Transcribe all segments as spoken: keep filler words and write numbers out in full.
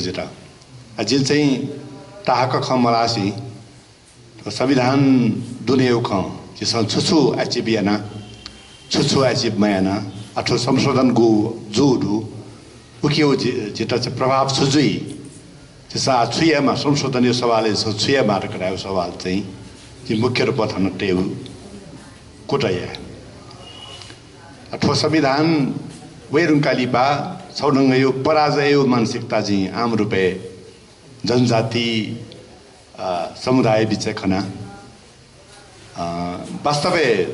जितः। आ, जिं चाहिँ ताहाकः खँ मल्हासें संविधान दुनेगु खँ, झीसं छु छु achieve याना, छु छु achieve मयाना, आ, थ्व संशोधन गु जू दु, उकिया जि-, जितः चाहिँ प्रभाव छु जुइ, झीसं आ छु यायेमाः, संशोधनया सवालय् झीसं छु यायेमाः धकाः धायेगु सवाल चाहिँ जिं मुख्य रूपं थन तयेगु कुतः याये। आ, थ्व संविधान वये धुंकाः लिपा छगू ढंगया पराजयया मानसिकता जिं आम रूपय् जनजाति, अ, समुदाय बिचय् खना। अ, वास्तवय्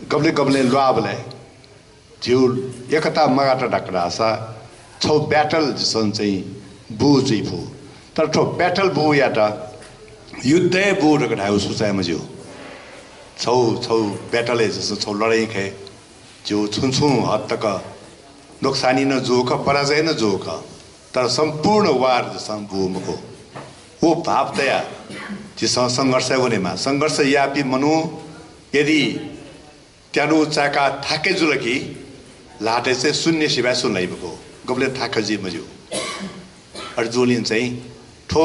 गबलें गबलें ल्वाःबलय् झीगु एकता मगात धकाः धाःसा छगू battle झीसं चाहिँ बू जुइ फु। तर थ्व battle बूयात युद्धय् बू धकाः धायेगु सोचाइ मज्यू। छगू, छगू battle हे झीसं छगू लडाइँ खः। झीगु छुं छुं हद तक नोक्सानी नं जू खः, पराजय नं जू खः, तर सम्पूर्ण war झीसं बू मखु। व भाव तयाः झीसं संघर्षय् वनेमाः। संघर्ष याःपिं मनू यदि त्यानु चाय्‌काः थाके जुल कि ल्हातय् चाहिँ शून्य सिवाय् सुं लाइ मखु, गबलें थाके जुइ मज्यू। अथे जूलिं चाहिँ थ्व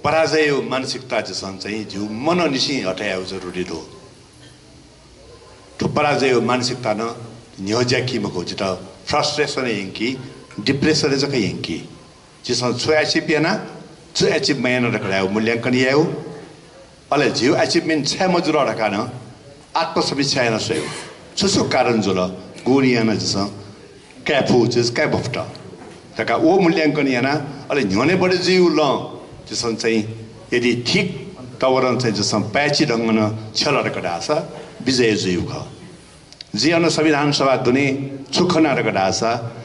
पराजयया मानसिकता झीसं चाहिँ झीगु मनंनिसें हटे यायेगु जरुरी दु। थ्व पराजयया मानसिकता नं न्ह्यज्याकी मखु, झीत frustration यंकी, depression जक यंकी। झीसं छु achieve याना, छु achieve मयाना धकाः धायेगु मूल्यांकन यायेगु। अले झीगु achievement छाय् मजुल धकाः नं आत्मसमीक्षा याना स्वयेगु। छु छु कारण जुल, गुगुं याना झीसं काये फु, झीसं काये मफुत धकाः व मूल्यांकन याना, अले न्ह्यःने बढे जुइगु लँ झीसं चाहिँ यदि ठीक तवरं चाहिँ झीसं पाय्‌छि ढंगं नं छ्यल धकाः धाःसा विजय जुइगु खः। जिं अन संविधान सभा दुने छु खना धकाः धाःसा,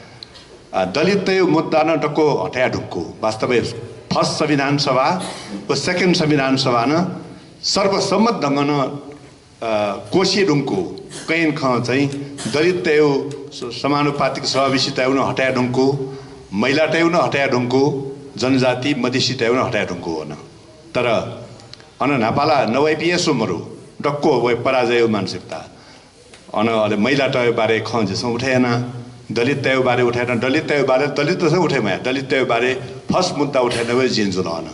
अ, दलिततय् मुद्दा नं दक्व हटया धुंकू। वास्तवय् first संविधान सभा व second संविधान सभा नं सर्वसम्मत ढंगं नं, अ, क्वसि धुंकू। कयन खँ चाहिँ दलिततय् स-, समानुपातिक समावेशितय् नं हटया धुंकू, महिलातय् नं हटया धुंकू, जनजाति मधेसीतय् नं हटया धुंकू अन। तर अन न्हापाला नवइपिं हे सुं मरु, दक्व वय् पराजय मानसिकता। अन अले महिलातय् बारे खँ झीसं उठे याना, दलिततय् बारे उठे याना, दलिततय् बारे दलितसं उठे मया, दलिततय् बारे first मुद्दा उठे याना वय् जिं जुल अन।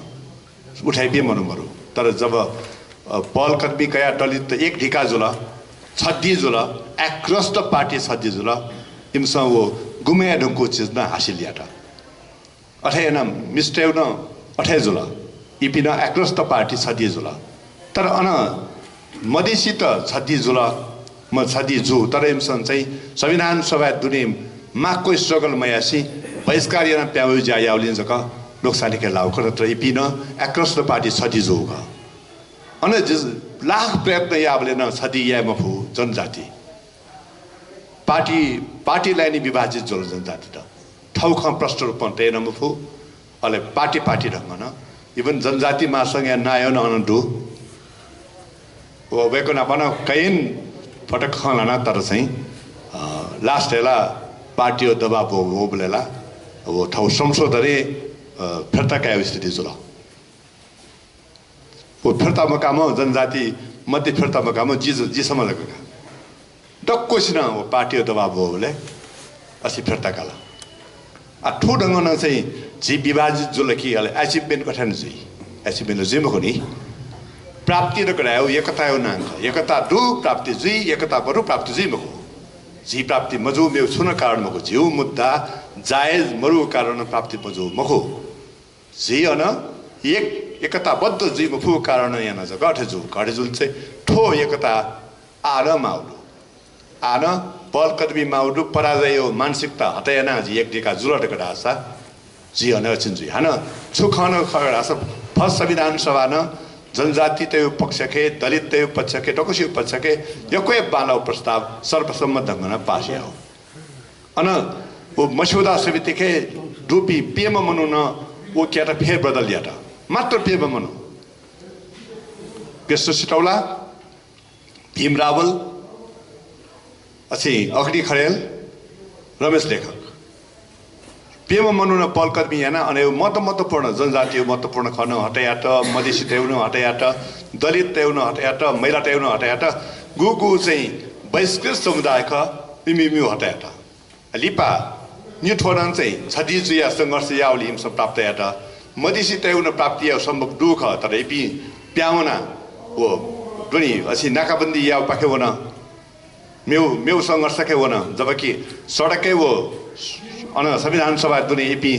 उठे याइपिं मनू मरु। तर जब, अ, पहल कदमी कया दलित एक ढिका जुल, छद्दी जुल, across the party छद्दी जुल, इमिसं व गुमे धुंकू चिज नं हासिल यात। अथे याना मिस्तय् नं अथे जुल। इपिं नं across the party छद्दी जुल। तर अन मधेसीत छद्दी जुल, म छद्दी जू, तर इमिसं चाहिँ संविधान सभा दुने माक्व struggle मयासें बहिष्कार याना प्याउँ ज्या याउलिं जक नोक्सानी के लाउ खः, तर इपिं नं across the party छद्दी जू खः। अन जि-, लाख प्रयत्न याबलय् नं छद्दी याये मफु जनजाति। पार्टी, पार्टी line विभाजित जुल जनजाति त। थौं खँ प्रष्ट रूपं तये नं मफु। अले पार्टी, पार्टी ढंगं नं। Even जनजाति महासंघया नायः नं अन दु। व वय्‌कः नाप नं कयन फटक खँ ल्हाना, तर चाहिँ, अ, last य् ला पार्टीया दबाब व-, वःबलय् ला व थौं संशोधनय्, अ, फिर्ता कायेगु स्थिति जुल। व फिर्ता मकाःम्ह जनजाति मध्ये फिर्ता मकाःम्ह जि, जि सम्म जक का। दक्वसिनं व पार्टीया दबाब वःबलय् अथे फिर्ता काल। आ, थ्व ढंगं नं चाहिँ झी विभाजित जुल कि अले achievement गथे याना जुइ? Achievement जुइ मखु नि। प्राप्ति धकाः धायेगु एकताया नां खः। एकता दु प्राप्ति जुइ, एकता मरु प्राप्ति जुइ मखु। झी प्राप्ति मजू मेगु छुं नं कारण मखु। झीगु मुद्दा जायज मरुगु कारणं प्राप्ति मजू मखु। झी अन एक, एकताबद्ध जुइ मफुगु कारणं याना जक अथे जू। अथे जुल चाहिँ थ्व एकता आः नं माउ दु। आः नं पहल कदमी माउ दु, पराजय मानसिकता हटे याना झी एक दिका जुल धकाः धाःसा झी अन अछिन जुइ। हानं छु खँ नं खः धाःसा first संविधान सभा नं जनजातितय् पक्षखे, दलिततय् पक्षखे, दक्वसिया पक्षखे यक्व हे बांलाउ प्रस्ताव सर्वसम्मत ढंगं नं पास याउ। अन व मस्यौदा समितिखे दुपिं प्यम्ह मनुखं व क्यात फेरबदल यात। मात्र प्यम्ह मनू। कृष्ण सितौला, भीम रावल, अथे अग्नि खरेल, रमेश लेखक। प्यम्ह मनुखं पहलकदमी याना अन महत्व, महत्वपूर्ण, जनजातिया महत्वपूर्ण खँ नं हटे यात, मधेसीतय् नं हटे यात, दलिततय् नं हटे यात, महिलातय् नं हटे यात, गुगु चाहिँ बहिष्कृत समुदाय खः, इमि, इमि हटे यात। लिपा निथ्वनं चाहिँ छधी जुयाः संघर्ष याःबलय् इमिसं प्राप्त यात। मदिसेतय्‌गु नं प्राप्ति यायेगु सम्भव दु खः, तर इपिं पिहां वनाः व दुने अझ नाकाबन्दी याःगु पाखे वन, मेव, मेव संघर्षके वन, जबकि सडकय् व अन संविधान सभा दुने इपिं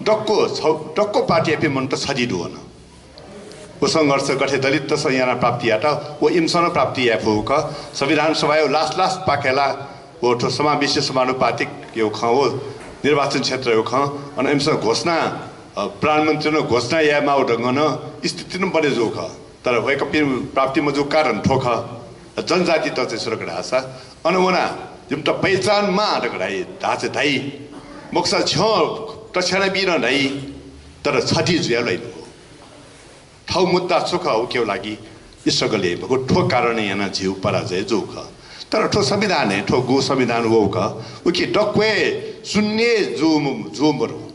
दक्व छ-, दक्व पार्टी इपिं मनूत छधी दु वन। व संघर्ष गथे दलिततय्‌सं यानाः प्राप्ति यात, व इमिसं नं प्राप्ति याये फुगु खः। संविधान सभाया last last पाखे ला व थ्व समावेशी समानुपातिक यागु खँ व निर्वाचन क्षेत्रया खँ, अन इमिसं घोषणा, अ, प्रधानमन्त्रीं नं घोषणा याये माःगु ढंगं नं स्थिति नं बने जूगु खः। तर वय्‌कःपिं प्राप्ति मजूगु कारण थ्व खः, जनजातित चाहिँ सुरु धाःसा अन वनाः जिमित पहिचान माः धकाः धाइ, धाःसा धाइ, मखुसा झ्यं तछ्याना बी नं धाइ, तर छधी जुयाः ल्वाइ मखु। थःगु मुद्दा छु खः, उकिया लागि struggle याइ मखु। थ्व कारणं यानाः झीगु पराजय जूगु खः। तर थ्व संविधानय्, थ्व गु संविधान वःगु खः, उकी दक्व हे शून्य जू म-, जू मरु।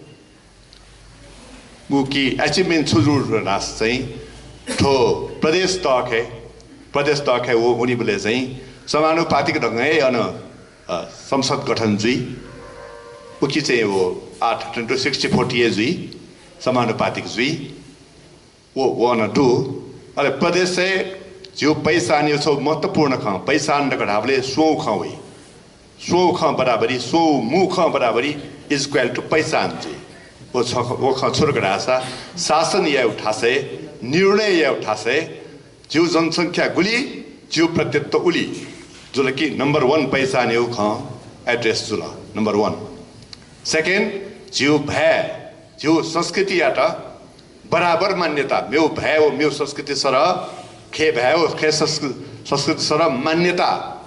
उकी achievement छु जू धाःसा चाहिँ थ्व प्रदेश तहखे, प्रदेश तहखे व वनीबलय् चाहिँ समानुपातिक ढंगं हे अन, अ, संसद गठन जुइ। उकी चाहिँ व आठ into sixty forty हे जुइ, समानुपातिक जुइ। व, व अन दु। अले प्रदेशय् झीगु पहिचानया छगू महत्त्वपूर्ण खँ, पहिचान धकाः धाःबलय् स्वंगू खँ वइ। स्वंगू खँ बराबरी, स्वंगू मू खँ बराबरी is equal to पहिचान जुइ। व छ-, व खँ छु धकाः धाःसा शासन यायेगु थासय्, निर्णय यायेगु थासय् झीगु जनसंख्या गुलि, झीगु प्रत्यत्व उलि जुल कि number one पहिचानया खँ address जुल, number one। Second, झीगु भाय्, झीगु संस्कृतियात बराबर मान्यता, मेगु भाय् व मेगु संस्कृति सरह, खय् भाय् व खय् संस्कृ-, संस्कृति सरह मान्यता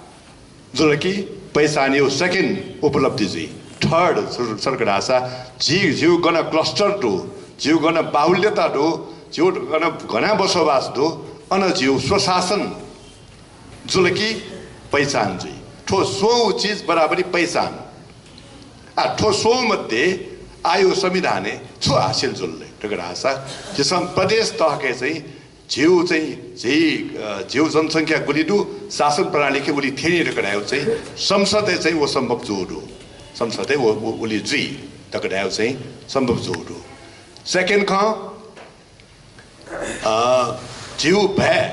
जुल कि पहिचानया second उपलब्धि जुइ। Third, सर-, सरकार धाःसा झी, झीगु गन cluster दु, झीगु गन बाहुल्यता दु, झीगु गन घना बसोबास दु, अन झीगु स्वशासन जुल कि पहिचान जुइ। थ्व स्वंगू चिज बराबरी पहिचान। आ, थ्व स्वंगू मध्ये आःयागु संविधानय् छु हासिल जुल ले धकाः धाःसा, झीसं प्रदेश तहके चाहिँ झीगु चाहिँ झी, अ, झीगु जनसंख्या गुलि दु, शासन प्रणालीके उलि थ्यनी धकाः धायेगु चाहिँ संसदय् चाहिँ व सम्भव जूगु दु। संसदय् व, व उलि जुइ धकाः धायेगु चाहिँ सम्भव जूगु दु। Second खँ, अ, झीगु भाय्,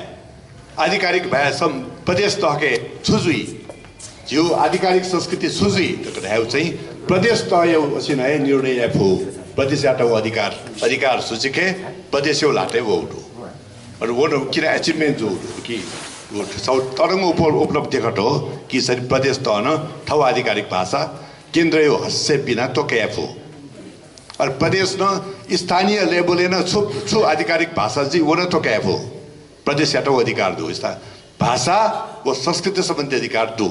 आधिकारिक भाय् सं-, प्रदेश तहके छु जुइ, झीगु आधिकारिक संस्कृति छु जुइ धकाः धायेगु चाहिँ प्रदेश तहया वसिनं हे निर्णय याये फु। प्रदेशयात व अधिकार, अधिकार सूची खय् प्रदेशया ल्हातय् वःगु दु। अले व नं किन achievement जूगु दु कि व थःगु तरंग उप-, उपलब्धि खः कि सरी प्रदेश तहं थःगु आधिकारिक भाषा केन्द्रया हस्तक्षेप बिना त्वके याये फु। अले प्रदेशं स्थानीय level-य् नं छु, छु आधिकारिक भाषा जुइ व नं त्वके याये फु। प्रदेशयात व अधिकार दु। स्था-, भाषा व संस्कृति सम्बन्धी अधिकार दु।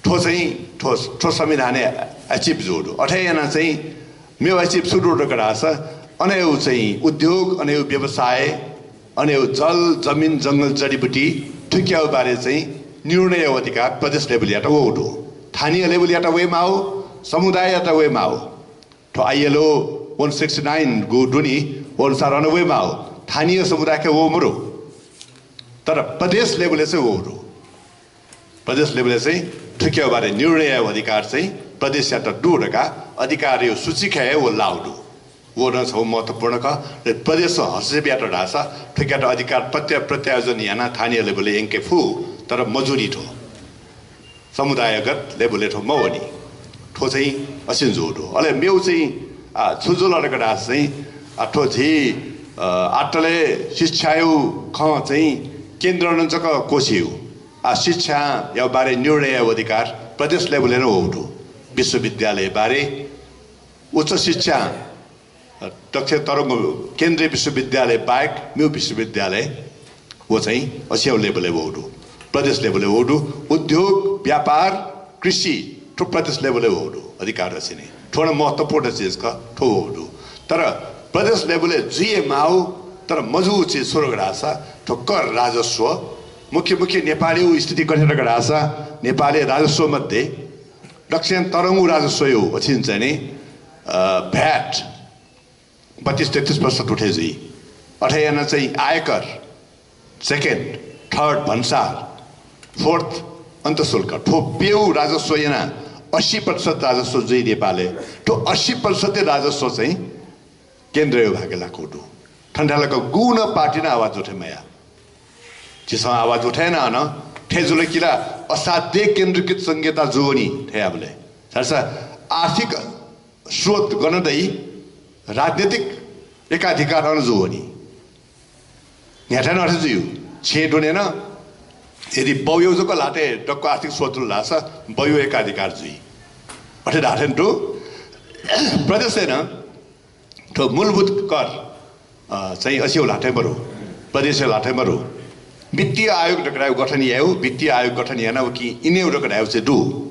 थ्व चाहिँ, थ्व, थ्व संविधानय् achieve जूगु दु। अथे यानाः चाहिँ मेगु achieve छु दु धकाः धाःसा, अन हे व चाहिँ उद्योग, अन हे व व्यवसाय, अन हे व जल, जमिन, जंगल, जडीबुटी, थुकिया बारे चाहिँ निर्णय अधिकार प्रदेश level-यात वःगु दु। स्थानीय level-यात वये माःगु, समुदाययात वये माःगु। थ्व ILO one sixty nine गु दु नि, व अनुसार अन वये माःगु। स्थानीय समुदायके वःगु मरु। तर प्रदेश level-य् चाहिँ वःगु दु। प्रदेश level-य् चाहिँ थुकिया बारे निर्णय यायेगु अधिकार चाहिँ प्रदेशयात दु धकाः अधिकारया सूची खय् हे व लाःगु दु। व नं छगू महत्त्वपूर्ण खः। र प्रदेशं हस्तक्षेप यात धाःसा थुकियात अधिकार प्रत्या-, प्रत्यायोजन यानाः स्थानीय level-य् यंके फु, तर मजूनि थ्व। समुदायगत level-य् थ्व मवनी। थ्व चाहिँ असिनं जूगु दु। अले मेगु चाहिँ, आ, छु जुल धकाः धाःसा चाहिँ, आ, थ्व झी, अ, आतले शिक्षाया खँ चाहिँ केन्द्रं जक क्वसियु। आ, शिक्षाया बारे निर्णय यायेगु अधिकार प्रदेश level-य् नं वःगु दु। विश्वविद्यालय बारे, उच्च शिक्षा, अ, दक्वं तरंग केन्द्रीय विश्वविद्यालय बाहेक मेगु विश्वविद्यालय व चाहिँ असिनं level-य् वःगु दु। प्रदेश level-य् वःगु दु। उद्योग, व्यापार, कृषि, थ्व प्रदेश level-य् वःगु दु। अधिकार असिनं थ्व नं महत्त्वपूर्ण चिज खः, थ्व वःगु दु। तर प्रदेश level-य् जुइ हे माःगु, तर मजूगु चिज छु धकाः धाःसा थ्व कर राजस्व, मुख्य मुख्य नेपालया स्थिति गथे धकाः धाःसा नेपालया राजस्व मध्ये दक्वं तरंगु राजस्वया अथें चाहिँ नि, अ, VAT बत्तीस तेत्तीस प्रतिशत उठे जुइ। अथे यानाः चाहिँ आयकर, second, third भन्सार, fourth अन्तःशुल्क। थ्व प्यू राजस्व यानाः अस्सी प्रतिशत राजस्व जुइ नेपालय्। थ्व अस्सी प्रतिशत राजस्व चाहिँ केन्द्रया भागे लाकूगु दु। थन्थाय् लाक गुगुं पार्टी नं आवाज उठे मया। झीसं आवाज उठे याना अन थथे जुल कि ला असाध्य केन्द्रीकृत संघीयता जुवनी थथे याबलय्। धाःसा आर्थिक स्रोत गन दइ, राजनीतिक एकाधिकार अन जुवनी। न्ह्याथाय् नं अथे जुइ। छेँ दुने नं यदि बौयु जक ल्हातय् दक्व आर्थिक स्रोत धाःसा बौयु एकाधिकार जुइ। अथे धाःथें दु। प्रदेशय् नं थ्व मूलभूत कर, अ, चाहिँ अस्यु ल्हातय् मरु, प्रदेशयु ल्हातय् मरु। वित्तीय आयोग धकाः गठन यायु, वित्तीय आयोग गठन याना उकिं इनेउ धकाः चाहिँ दु।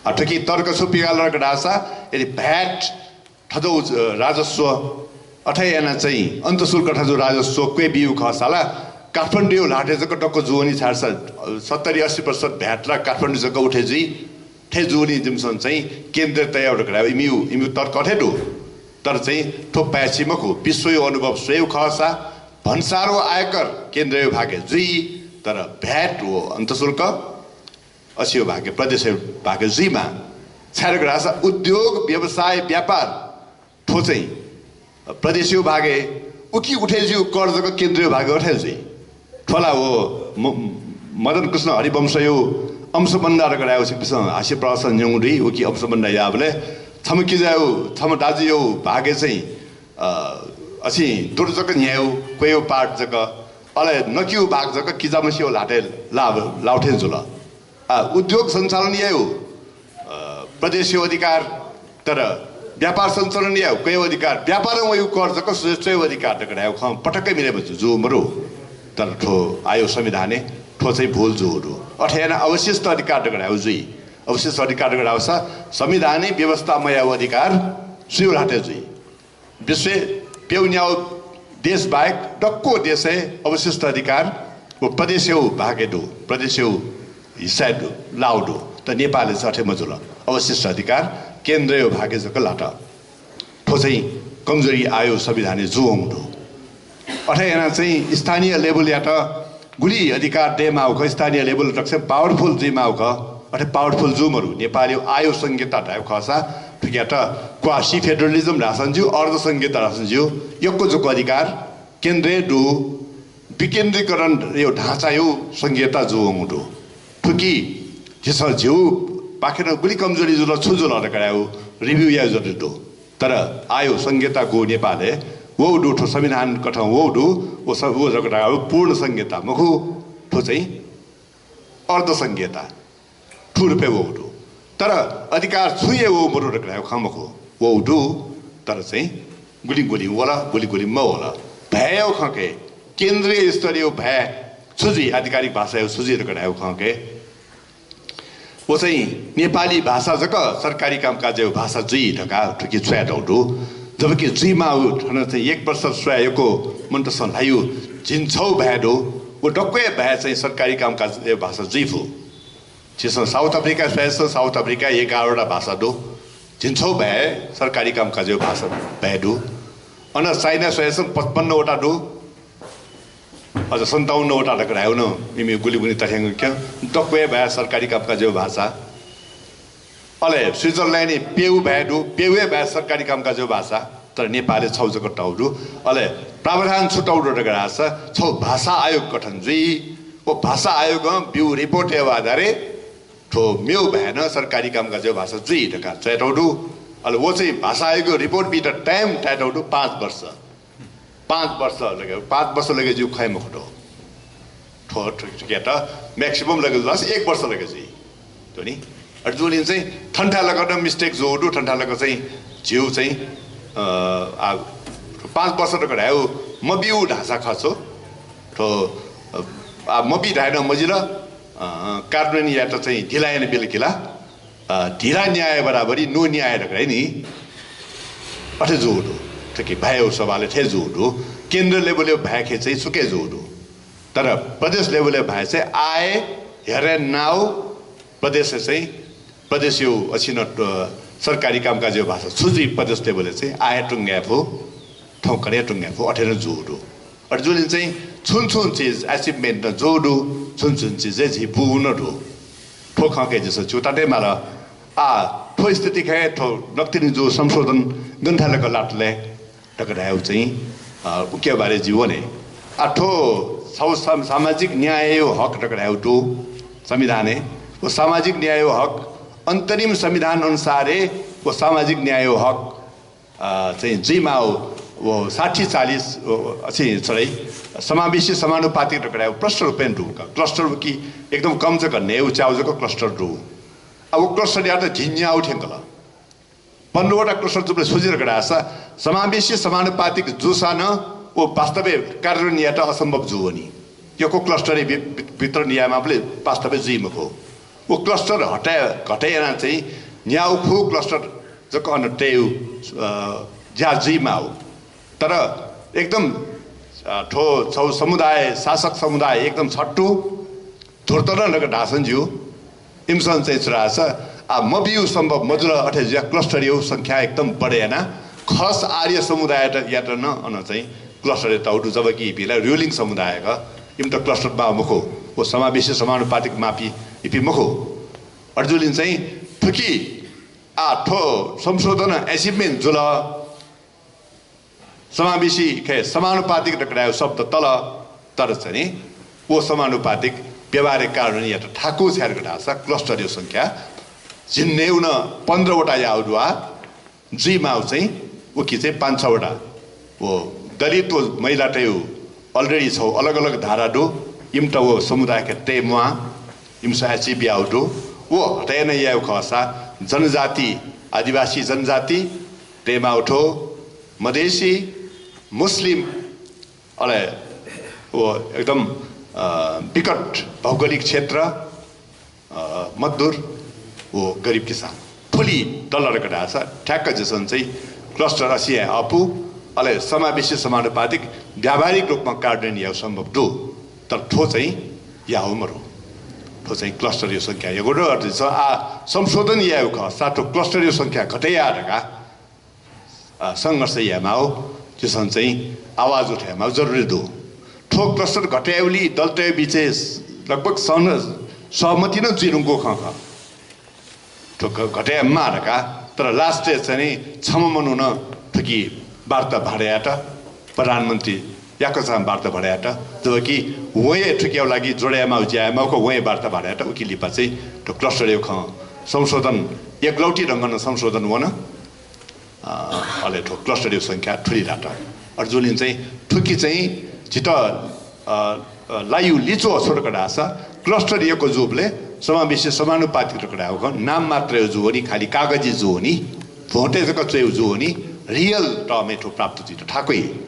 अ, थुकी तर्क छु पिकाल धकाः धाःसा यदि भ्याट थजौ, अ, राजस्व अथे याना चाहिँ अन्तशुल्क थजौ राजस्व क्वय् बियु खःसा ला काठमाडौँयु ल्हातय् जक दक्व जुवनी छाय्‌धाःसा, अ, सत्तरी अस्सी प्रतिशत भ्याट ला काठमाडौँ जक उठे जुइ। थथे जुवनी जिमिसं चाहिँ केन्द्रय् तयाउ धकाः धायु इमियु, इमियु तर्क अथे दु। तर चाहिँ थ्व पाय्‌छि मखु। विश्वयु अनुभव स्वयेउ खःसा भन्सार व आयकर केन्द्रयु भागे जुइ, तर भ्याट व अन्तशुल्क अस्यु भागे, प्रदेशयु भागे जुइमा। छाय् धकाः धाःसा उद्योग, व्यवसाय, व्यापार थ्व चाहिँ प्रदेशयु भागे, उकी उठे ज्यू कर जक केन्द्रयु भागे अथे जुइ। थ्व ला व म-, मदन कृष्ण हरिवंशयु अंशबन्दा धकाः धायु छिकपिसं हास्य प्रहसन न्यंगु दइ। उकी अंशबन्दा याबलय् छम्ह किजायु, छम्ह दाजुयु भागे चाहिँ, अ, असिं दुर जक न्ह्यायु, क्वयु पाट जक, अले नकियु भाग जक किजाम्हसियु ल्हातय् ला-, लाउथें जुल। आ, उद्योग सञ्चालन यायु, अ, प्रदेशयु अधिकार, तर व्यापार सञ्चालन यायु क्वयु अधिकार, व्यापारं वयु कर जक सुझे च्वयु अधिकार धकाः धायु खँ पटक्कै मिले मजू, जू मरु। तर थ्व आयु संविधानय् थ्व चाहिँ भूल जूगु दु। अथे याना अवशिष्ट अधिकार धकाः धायु जुइ। अवशिष्ट अधिकार धकाः धाःसा संविधानय् व्यवस्था मयाउ अधिकार सुयु ल्हातय् जुइ। विश्वय् प्यउ न्याउ देश बाहेक दक्व देशय् अवशिष्ट अधिकार व प्रदेशयु भागे दु, प्रदेशयु हिस्साय् दु, लाउ दु। तर नेपालय् चाहिँ अथे मजुल। अवशिष्ट अधिकार केन्द्रयु भागे जक लात। थ्व चाहिँ कमजोरी आयु संविधानय् जुवंगु दु। अथे याना चाहिँ स्थानीय level-यात गुलि अधिकार दयेमाउ खः, स्थानीय level तकसें powerful जुइमाउ खः, अथे powerful जू मरु। नेपालयु आयु संघीयता धायु खःसा थुकियात quasi federalism धाःसां ज्यू, अर्ध संघीयता धाःसां ज्यू, यक्व जक अधिकार केन्द्रय् दु, विकेन्द्रीकरणयु ढाँचायु संघीयता जूवंगु दु। थुकी झीसं झीउपाखें गुलि कमजोरी जुल, छु जुल धकाः धायु review यायु जरुरी दु। तर आयु संघीयता गु नेपालय् वउ दु, थ्व संविधान कथं वउ दु, व स-, व जक धायु पूर्ण संघीयता मखु, थ्व चाहिँ अर्ध संघीयता थ्व रुपय् वउ दु। तर अधिकार छुं हे वउ मरु धकाः धायु खँ मखु, वउ दु, तर चाहिँ गुलि गुलि वल, गुलि गुलि मवल। भययु खँके केन्द्रीय स्तरयु भय छु जुइ, आधिकारिक भाषायु छु जुइ धकाः धायु खँके व चाहिँ नेपाली भाषा जक सरकारी कामकाजयु भाषा जुइ धकाः थुकी च्वयातउ दु। जबकि जुइमाउ थन चाहिँ एक वर्ष स्वया यक्व मन्तसं ल्हायु झिंछौ भय दु। व दक्वय् भय चाहिँ सरकारी कामकाजयु भाषा जुइ फु। झीसं South Africa स्वयासं South Africa एघारवटा भाषा दु। झिंछौ भय सरकारी कामकाजयु भाषा भय दु। अन China स्वयासं पचपन्नवटा दु। अझ सन्ताउन्नवटा धकाः धायु नं इमि गुलि गुलि तथ्याङ्क क्यं। दक्वय् भय सरकारी कामकाजयु भाषा। अले Switzerland प्यउ भय दु, प्यउ हे भय सरकारी कामकाजयु भाषा। तर नेपालय् छौ जक तउ दु। अले प्रावधान छु तउ दु धकाः धाःसा छौ भाषा आयोग गठन जुइ। व भाषा आयोगं ब्यु report-यु आधारय् थ्व मेउ भय नं सरकारी कामकाजयु भाषा जुइ धकाः च्वयातउ दु। अले व चाहिँ भाषा आयोगयु report बीत time तयातउ दु पाँच वर्ष। पाँच वर्ष लगे, पाँच वर्ष लगे ज्यू खये मखुत। थ्व, थ्व, थ्व, थुकियात maximum लगे जुलास एक वर्ष लगे जुइ। थ्व नि। अथे जूलिं चाहिँ थन्थाय् लगे नं mistake जू दु, थन्थाय् लगे चाहिँ झीउ चाहिँ, अ, आ, पाँच वर्ष तक धायु मबिउ धाःसा खः छु। थ्व, अ, आ, मबी धाये नं मजिल, अ, कार्यान्वयन यायेत चाहिँ ढिला याना बिल कि ला, अ, ढिला न्याय बराबरी नो न्याय धकाः नि। अथे जू दु। थुकी भयउ सवाल थथे जू दु। केन्द्र level-यु भयखे चाहिँ सुके जू दु। तर प्रदेश level-यु भय चाहिँ आः हे here and now प्रदेशय् चाहिँ प्रदेशयु असिन, अ, सरकारी कामकाजयु भाषा छु जुइ प्रदेश level-य् चाहिँ आः हे तुंगाये फु, थौंकन्हय् तुंगाये फु, अथे नं जू दु। अथे जूलिं चाहिँ छुं छुं चिज achievement नं जू दु, छुं छुं चिज हे झी बू नं दु। थ्व खँके जिसं च्यूताः तये माल। आ, थ्व स्थिति खय् थ्व नकतिनि जू संशोधन गन थाय् लात ले धकाः धायेगु चाहिँ, अ, उकिया बारे जिं वने। आ, थ्व छौ साम-, सामाजिक न्याययो हक धकाः धायेगु दु संविधानय्। व सामाजिक न्याययो हक, अन्तरिम संविधान अनुसार हे व सामाजिक न्याययो हक, अ, चाहिँ जुइमाःगु, व साठी चालिस, व, व, अछि, sorry, समावेशी समानुपातिक धकाः धायेगु प्रश्न रूपय् दु का। Cluster कि एकदम कम जक न्हय्‌गू च्यागू जक cluster दु। अब cluster यात झिंन्यागू थ्यंकल। पन्ध्रवटा cluster जूबलय् छु जुइ धकाः धाःसा, समावेशी समानुपातिक जूसां नं व वास्तवय् कार्यान्वयन यायेत असम्भव जूवनी। यक्व cluster-य् वि-, वि-, वितरण यायेमाःबलय् वास्तवय् जुइ मखु। व cluster हटाय्, घटे यानाः चाहिँ न्यागू खुगू cluster जक अन तयेगु, अ, ज्या जुइमाःगु। तर एकदम, अ, थ्व छौ समुदाय, शासक समुदाय एकदम छट्टु, धूर्त नं धकाः धाःसां ज्यू, इमिसं चाहिँ छु धाःसा, आ, मब्यूगु सम्भव मजुल, अथे जुयाः cluster-यो संख्या एकदम बढे यानाः खस आर्य समुदाययात, यात नं अन चाहिँ cluster-य् तःगु दु, जबकि इपिं ला ruling समुदाय खः, इमित cluster माःगु मखु, व समावेशी समानुपातिक माःपिं इपिं मखु। अय्‌जूगुलिं चाहिँ थुकी, आ, थ्व संशोधन achievement जुल, समावेशी खय् समानुपातिक धकाः धायेगु शब्द तल, तर चाहिँ नि व समानुपातिक व्यवहारिक कारणं यात थाकु छाय् धकाः धाःसा cluster-यो संख्या झिंन्हय्‌गू नं पन्ध्रवटा याःगु दु, आ, जुइमाःगु चाहिँ उकी चाहिँ पाँच छवटा। व दलित व महिलातय्‌गु already छौ अलग अलग धारा दु, इमित व समुदायके तये म्वाः, इमिसं achieve याःगु दु। व हटाय् याना यायेगु खःसा जनजाति, आदिवासी जनजाति, तयेमाःगु थ्व, मधेसी, मुस्लिम, अले व एकदम, अ, विकट भौगोलिक क्षेत्र, अ, मजदुर व गरिब किसान। थुलि दल धकाः धाःसा ठ्याक्क झीसं चाहिँ cluster असिया अःपु, अले समावेशी समानुपातिक व्यावहारिक रूपमा कार्यान्वयन यायेगु सम्भव दु। तर थ्व चाहिँ याःगु मरु। थ्व चाहिँ cluster-यो संख्या यक्व दु, अथे छ आ संशोधन यायेगु खःसा थ्व cluster-यो संख्या घटे याये धकाः अ, संघर्ष यायेमाःगु, झीसं चाहिँ आवाज उठे यायेमाःगु जरुरी दु। थ्व cluster घटे यायेगुलिइ दलतय् बिचय् लगभग सहन-, सहमति नं जुइ धुंकूगु खँ खः। थ्व घ-, घटे यायेमाः धकाः, तर last-य् चाहिँ नि छम्ह मनुखं थुकी वार्ता भाडा यात, प्रधानमन्त्री याकःचां वार्ता भाडा यात, जबकि वं हे थुकिया लागि जोडे यायेमाःगु ज्या यायेमाःगु खः, वं हे वार्ता भाडा यात, उकी लिपा चाहिँ थ्व cluster-यो खँ संशोधन, एकलौटी ढंगं नं संशोधन वन। अ, अले थ्व cluster-यो संख्या थुलि धात। अय्‌जूगुलिं चाहिँ थुकी चाहिँ झीत, अ, अ, लाइगु लिच्वः छु धकाः धाःसा cluster यक्व जूबलय् समावेशी समानुपातिक धकाः धाःगु खँ नाम मात्रय् जूवनी, खालि कागजी जूवनी, भ्वंतय् जक च्वयेगु जूवनी, real term-य् थ्व प्राप्त जुइत थाकुइ।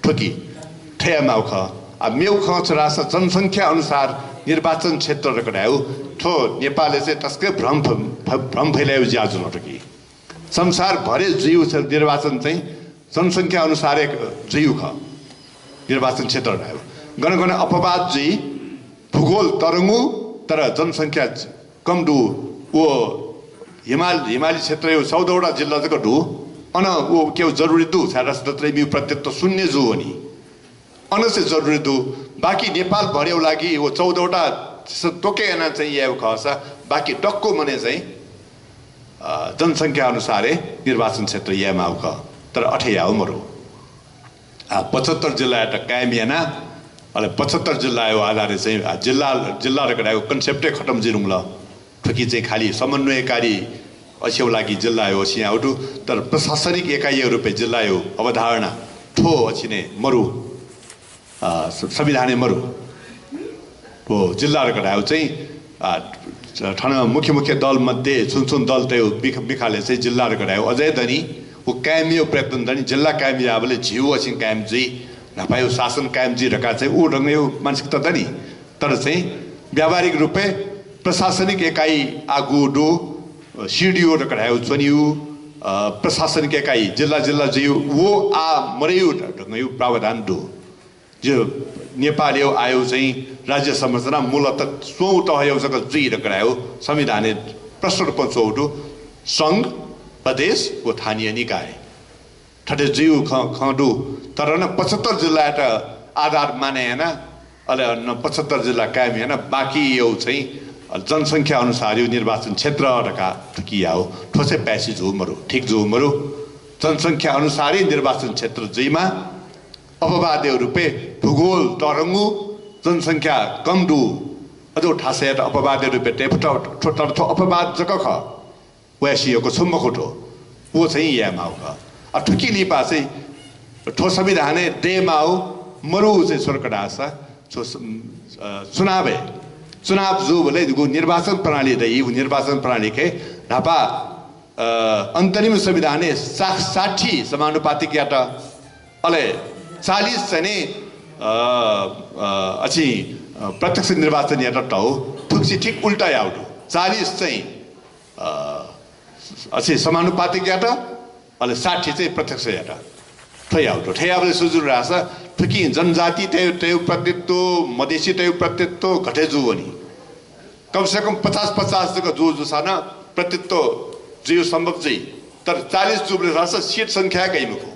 थुकी थथे यायेमाःगु खः। आ, मेगु खँ छु धाःसा जनसंख्या अनुसार निर्वाचन क्षेत्र धकाः धाःगु थ्व नेपालय् चाहिँ तसकं भ्रम फ-, फ-, भ्रम फैलायेगु ज्या जुल थुकी। संसारभरय् जुइगु छ निर्वाचन चाहिँ जनसंख्या अनुसार हे जुइगु खः। निर्वाचन क्षेत्र धायेगु गन गन अपवाद जुइ, भूगोल तरंगु, तर जनसंख्या कम दु। व हिमाल, हिमाली क्षेत्रय् चौधवटा जिल्ला जक दु। अन व केव जरुरी दु, छाय्‌धाःसा नत्र इमिगु प्रतिनिधित्व शून्य जूवनी। अन चाहिँ जरुरी दु। बाकी नेपालभरया लागि व चौधवटा तोके याना चाहिँ यायेगु खःसा बाकी दक्व मनय् चाहिँ, अ, जनसंख्या अनुसार हे निर्वाचन क्षेत्र यायेमाःगु खः। तर अथे याःगु मरु। आ, पचहत्तर जिल्लायात कायम याना, अले पचहत्तर जिल्लाया आधारय् चाहिँ, आ, जिल्ला, जिल्ला धकाः धायेगु concept-य् खतम जुइ धुंकल। थुकी चाहिँ खालि समन्वयकारी अछिया लागि जिल्लाया अछिया दु, तर प्रशासनिक एकाइया रूपय् जिल्लाया अवधारणा थ्व अछिने मरु, अ, स-, संविधानय् मरु। व जिल्ला धकाः धायेगु चाहिँ, अ, थन मुख्य मुख्य दल मध्ये छुं छुं दलतय् मिख-, मिखालय् चाहिँ जिल्ला धकाः धायेगु अझै दनि, व कायमया प्रयत्न दनि। जिल्ला कायम याःबलय् झीगु अछिं कायम जुइ, न्हापाया शासन कायम जुइ धकाः चाहिँ उ ढंगया मानसिकता दनि। तर चाहिँ व्यावहारिक रूपय् प्रशासनिक एकाइ आः गु दु, CDO धकाः धायेगु च्वनीगु, अ, प्रशासनिक एकाइ जिल्ला जिल्ला जुइगु, व आः मरयेगु ढंगया प्रावधान दु। जो नेपालया आःया चाहिँ राज्य संरचना मूलतः स्वंगू तहया जक जुइ धकाः धायेगु संविधानय् प्रष्ट रूपं च्वंगु दु, संघ, प्रदेश व स्थानीय निकाय। थथे जुइगु खँ, खँ दु। तर नं पचहत्तर जिल्लायात आधार माने याना, अले नं पचहत्तर जिल्ला कायम याना, बाँकीया चाहिँ जनसंख्या अनुसारया निर्वाचन क्षेत्र धकाः थुकियागु थ्व चाहिँ पाय्छि जू मरु, ठीक जू मरु। जनसंख्या अनुसारया निर्वाचन क्षेत्र जुइमा, अपवादया रूपय् भूगोल तःधंगु, जनसंख्या कम दु, अज्याःगु थासय्‌यात अपवादया रूपय् तये फत, थ्व, तर थ्व अपवाद जक खः। वयासिया यक्व छुं मखु थ्व। व चाहिँ यायेमाःगु खः। अ, थुकी लिपा चाहिँ थ्व संविधानय् दयेमाःगु मरु चाहिँ छु धकाः धाःसा, थ्व स-, अ, चुनावय्, चुनाव जूबलय् जिगु निर्वाचन प्रणाली दइ, व निर्वाचन प्रणालीके न्हापा, अ, अन्तरिम संविधानय् सा-, साठी समानुपातिकयात, अले चालिस चाहिँ नि, अ, अ, अछि, अ, प्रत्यक्ष निर्वाचनयात तःगु, थुकिसि ठीक उल्टा याःगु दु। चालिस चाहिँ अ, अछि समानुपातिकयात, अले साठी चाहिँ प्रत्यक्षयात। थ्व याःगु दु। थ्व याःबलय् छु जुल धाःसा, थुकिं जनजातितय्, तय् प्रतिनिधित्व, मधेसीतय् प्रतिनिधित्व घटे जू वनी। कम से कम पचास पचास जक जू जूसां नं प्रतिनिधित्व जुइगु सम्भव जुइ। तर चालिस जूबलय् धाःसा seat संख्या गइ मखु।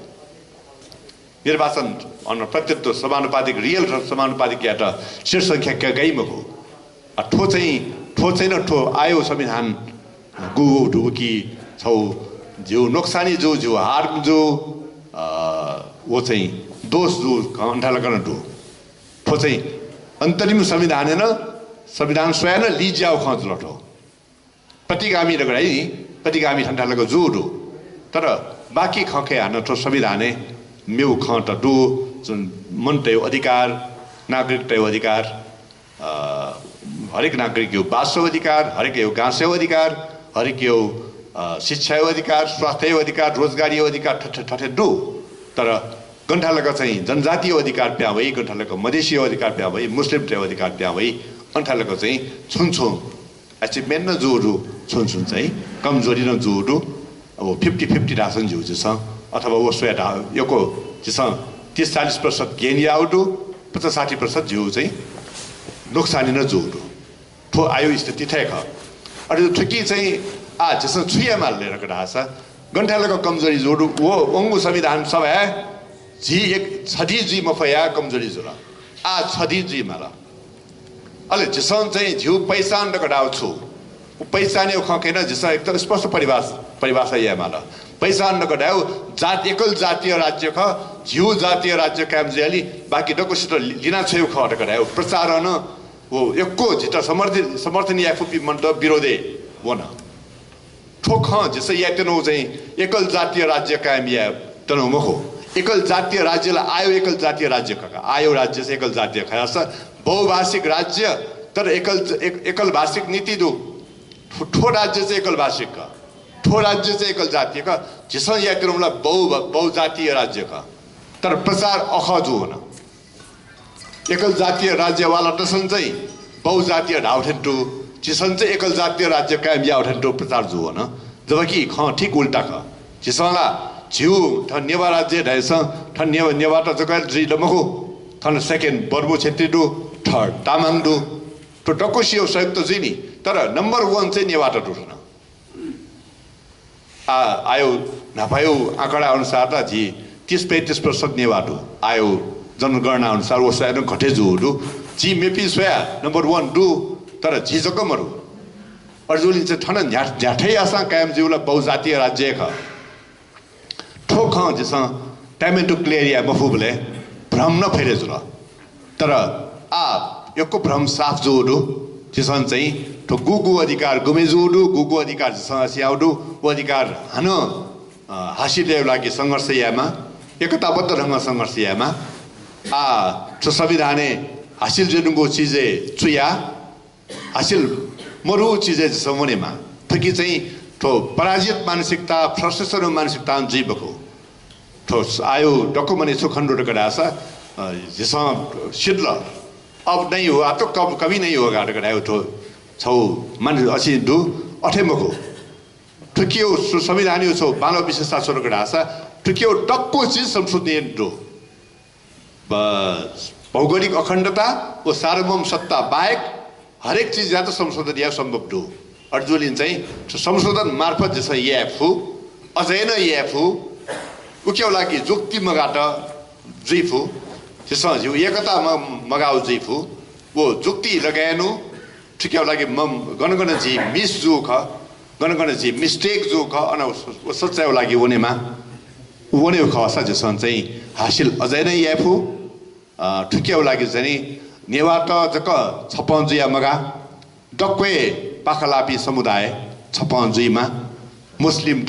निर्वाचन अन प्रतिनिधित्व समानुपातिक, real समानुपातिकयात seat संख्या क-, गइ मखु। अ, थ्व चाहिँ, थ्व चाहिँ न थ्व आःयागु संविधान गुगु धुगु कि छौ झिउ नोक्सानी जू, झिउ harm जू, अ, व चाहिँ दोष जू, गन्थालक नं दु। थ्व चाहिँ अन्तरिम संविधानय् नं, संविधान स्वयाः नं लिज्याःगु खँ जुल थ्व। प्रतिगामी धकाः धाइ नि, प्रतिगामी थन्थालक जू दु। तर बाकी खँखय् हानं थ्व संविधानय् मेगु खँ त दु, जुन मनूतय् अधिकार, नागरिकतय् अधिकार, अ, हरेक नागरिकया बासया अधिकार, हरेकया गाँसया अधिकार, हरेकया, अ, शिक्षाया अधिकार, स्वास्थ्यया अधिकार, रोजगारीया अधिकार थथे, थथे दु। तर गन्थालक चाहिँ जनजातिया अधिकार प्यां वइ, गन्थालक मधेसीया अधिकार प्यां वइ, मुस्लिमतय् अधिकार प्यां वइ, अथेलक चाहिँ छुं छुं achievement नं जू दु, छुं छुं चाहिँ कमजोरी नं जू दु। अब fifty fifty धाःसां ज्यू झीसं, अथवा व स्वयाः धाः यक्व झीसं तीस चालीस प्रतिशत gain याः दु, पचास साठी प्रतिशत झीगु चाहिँ नोक्सानी नं जू दु। थ्व आःयागु स्थिति थथे खः। अले थुकी चाहिँ आः झीसं छु यायेमाल ले धकाः धाःसा, गन थें लक कमजोरी जू दु, व वंगु संविधान सभाय् झी एक छधी जुइ मफयाः कमजोरी जुल। आः छधी जुइमाल। अले झीसं चाहिँ झीगु पहिचान धकाः धाःगु छु? व पहिचानया खँ कयाः झीसं एकदम स्पष्ट परिभाष-, परिभाषा यायेमाल। पहिचान धकाः धाःगु जात-, एकल जातीय राज्य खः, झीगु जातीय राज्य कायम जुयाली, बाकी दक्वसित लि-, लिना छ्वयेगु खः धकाः धाःगु प्रचारं व यक्व झीत समर्थन, समर्थन याये फुपिं मनूत विरोधय् वन। थ्व खँ झीसं यायेत्यनागु चाहिँ एकल जातीय राज्य कायम यायेत्यनागु मखु। एकल जातीय राज्य ला आःयागु एकल जातीय राज्य खः का। आःयागु राज्य चाहिँ एकल जातीय खः याःसा बहुभाषिक राज्य, तर एकल, एक-, एकल भाषिक नीति दु। थ्व, थ्व राज्य चाहिँ एकल भाषिक खः। थ्व राज्य चाहिँ एकल जातीय खः। झीसं यायेत्यनागु ला बहु-, बहुजातीय राज्य खः। तर प्रचार अखः जू वन। एकल जातीय राज्य वालातय्‌सं चाहिँ बहुजातीय धाःगु थें तुं, झीसं चाहिँ एकल जातीय राज्य कायम याःगु थें तुं प्रचार जू वन। जबकि खँ ठीक उल्टा खः। झीसं ला झीगु थन नेवाः राज्य धाःसां थन नेवा-, नेवाःत जक जुइ ला मखु। थन second बर्मु क्षेत्री दु, third तामाङ दु। थ्व दक्वसिया संयुक्त जुइ नि, तर number one चाहिँ नेवाःत दु थन। आ, आःयागु न्हापायागु आँकडा अनुसार त झी तीस पैंतीस प्रतिशत नेवाः दु। आःयागु जनगणना अनुसार व स्वयाः नं घटे जू दु। झी मेपिं स्वयाः number one दु, तर झी जक मदु। अय्‌जूगुलिं चाहिँ थन न्ह्या-, न्ह्याथे याःसां कायम जुइगु ला बहुजातीय राज्य खः। थ्व खँ झीसं time and to clear याये मफुबलय् भ्रम नं फैले जुल। तर आः यक्व भ्रम साफ जू दु। झीसं चाहिँ थ्व गुगु अधिकार गुमे जू दु, गुगु अधिकार झीसं हासिल याःगु दु, व अधिकार हानं, अ, हासिल यायेगु लागि संघर्ष यायेमाः, एकताबद्ध ढंगं संघर्ष यायेमाः। आः थ्व संविधानय् हासिल जुइधुंगु चिजय् चुया, हासिल मदुगु चिजय् झीसं वनेमाः। थुकी चाहिँ थ्व पराजित मानसिकता, frustration मानसिकतां जुइ मखु। थ्व आःयागु दक्व मनय् छु खने दु धकाः धाःसा, अ, झीसं सिधल, अब नहीं हुआ तो कब, कभी नहीं होगा धकाः धाःगु थ्व छगू मानसिक अथे दु, अथे मखु। थुकियागु सु-, संविधानयागु छगू बांलाःगु विशेषता छु धकाः धाःसा, थुकियागु दक्व चिज संशोधन याये दु। ब-, भौगोलिक अखण्डता व सार्वभौम सत्ता बाहेक हरेक चिजयात संशोधन याये सम्भव दु। अय्‌जूगुलिं चाहिँ संशोधन मार्फत झीसं याये फु, अझै नं याये फु। उकिया लागि जुक्ति मगात जुइ फु। झीसं झीगु एकता म-, मगाःगु जुइ फु। व जुक्ति लगायेनु, थुकिया लागि म गन गन झी मिस जू खः, गन गन झी मिस्टेक जू खः, अन व सच्चाया लागि वनेमा। वनेगु खःसा झीसं चाहिँ हासिल अझै नै याये फु। अ, थुकिया लागि चाहिँ नि नेवाःत जक छपं जुया मगाः, दक्व हे पाखा लाःपिं समुदाय छपं जुइमा। मुस्लिमत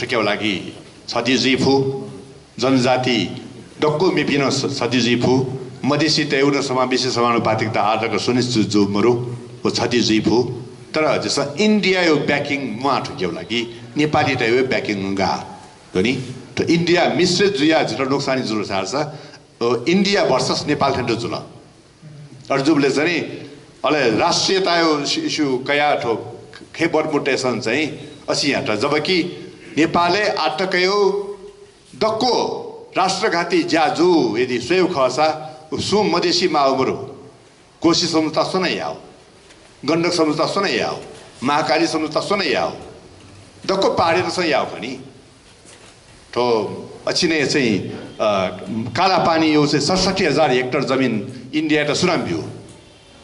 थुकिया लागि छधी जुइ फु, जनजाति दक्व मेपिं नं छ-, छधी जुइ फु, मधेसीतय्गु नं समावेशी समानुपातिकता आः तक सुनिश्चित जू मरु, व छधी जुइ फु। तर झीसं इन्डियाया backing म्वाः थुकिया लागि नेपालीतय्गु backing गाः। दनि? त इन्डिया मिश्रित जुया जितः नोक्सानी जुल धाःसा, अ, इन्डिया versus नेपाल थें त जुल। अथे जूबलय् चाहिँ नि, अले राष्ट्रियताया issue, issue कयाः थ्व खँय् बरमुटेसन चाहिँ असिं यात। जबकि नेपालय् आः तकया दक्व राष्ट्रघाती ज्या जू यदि स्वयेगु खःसा, व सुं मधेसी माःगु मरु। कोशी सम्झौता स्वयां याःगु, गण्डक सम्झौता स्वयां याःगु, महाकाली सम्झौता स्वयां याःगु, दक्व पहाडीतय्सं याःगु खः नि। थ्व अछिनै चाहिँ, अ, कालापानीया चाहिँ सतसट्ठी हजार हेक्टर जमिन इन्डियायात सुनां ब्यू?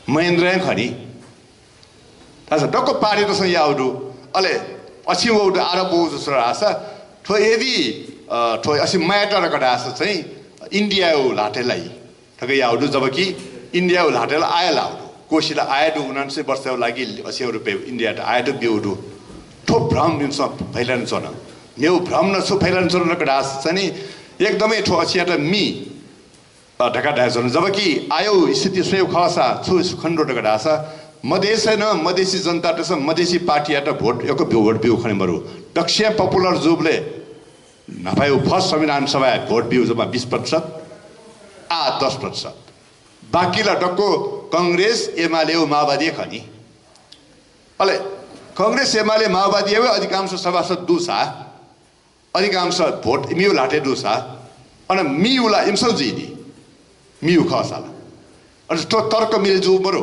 महेन्द्रया खः नि। धाःसा दक्व पहाडीतय्सं याःगु दु। अले अछिं वःगु दु, आरोप वःगु दु धाःसा, थ्व यदि, अ, थ्व असिं मयात धकाः धाःसा चाहिँ इन्डियाया ल्हातय् लाइ। थुकिया याःगु दु, जबकि इन्डियाया ल्हातय् ला आः लाःगु दु। कोशी ला आः दु, उनान्सय वर्षया लागि असी अरब रुपियाँ इन्डियायात आः ब्यूगु दु। थ्व भ्रम इमिसं फैलानाच्वन। मेगु भ्रम नं छु फैलानाच्वन धकाः धाःसा चाहिँ नि, एकदमै थ्व अछियात मि, अ, धकाः धायेच्वन। जबकि आःया स्थिति स्वयेगु खःसा छु खने दु धकाः धाःसा, मधेसय् नं मधेसी जनतातय्सं मधेसी पार्टीयात भोट, यक्व भ्यू भोट ब्यूगु खने मरु। दक्वसियां popular जूबलय् न्हापाया first संविधान सभाय् भोट ब्यूगु जम्मा बिस प्रतिशत, आः दस प्रतिशत। बाकी ला दक्व कांग्रेस, एमाले, माओवादी खः नि। अले कांग्रेस, एमाले, माओवादीया अधिकांश सभासद दुसा, अधिकांश भोट इमिगु ल्हातय् दुसा, अन मिगु ला इमिसं जुइ नि, मिगु खःसा ला। अले थ्व तर्क मिले जू मरु,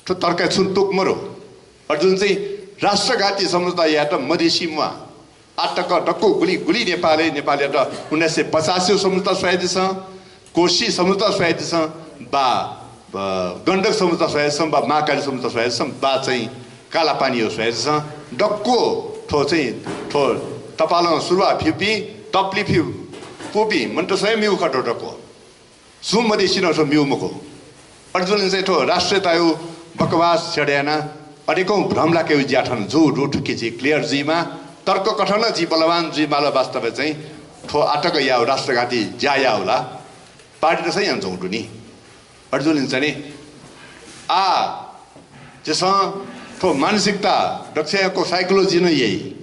थ्व तर्कय् छुं तुक मरु। अले जुन चाहिँ राष्ट्रघाती सम्झौता यायेत मधेसी म्वाः, आः तक दक्व गुलि गुलि नेपालय्, नेपालयात उन्नाइस सय पचासीया सम्झौता स्वयादिसँ, कोशी सम्झौता स्वयादिसँ, वा, अ, गण्डक सम्झौता स्वयादिसँ, वा महाकाली सम्झौता स्वयादिसँ, वा चाहिँ कालापानीया स्वयादिसँ, दक्व थ्व चाहिँ थ्व तपालं सुरुवाः फ्यूपिं, तप्लि फ्यू पूपिं मनूतय्सं हे मिगु खः थ्व दक्व। सुं मधेसीं नं थ्व मिगु मखु। अले जुन चाहिँ थ्व राष्ट्रियताया बकवास छ्यडा यानाः अनेकं भ्रम लाकेगु ज्या थन जूगु दु, थुकी झी clear जुइमा। तर्ककथं नं झी बलवान जुइमाल। वास्तवय् चाहिँ थ्व आः तक याःगु राष्ट्रघाती ज्या याःगु ला पार्टीतय्सं यानाच्वंगु दु नि। अले जुन चाहिँ नि आः झीसं थ्व मानसिकता दक्वसियां यक्व psychology नं याइ।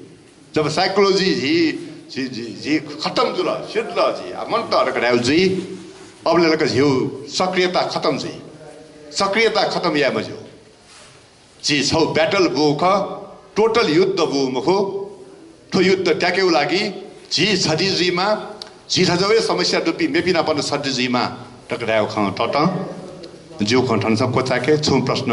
जब psychology झी, झी, झी, झी खतम जुल, सिधल झी, आ, मन्त धकाः धायेगु जुइ, अबलय् लाक झीगु सक्रियता खतम जुइ। सक्रियता खतम याये मज्यू। झी छगू battle बूगु खः, total युद्ध बूगु मखु। थ्व युद्ध त्याकेगु लागि झी छधी जुइमा, झी थज्याःगु हे समस्या दुपिं मेपिं नाप नं छधी जुइमा धकाः धायेगु खँ ततं। जिगु खँ थनसं क्वचाय्के। छुं प्रश्न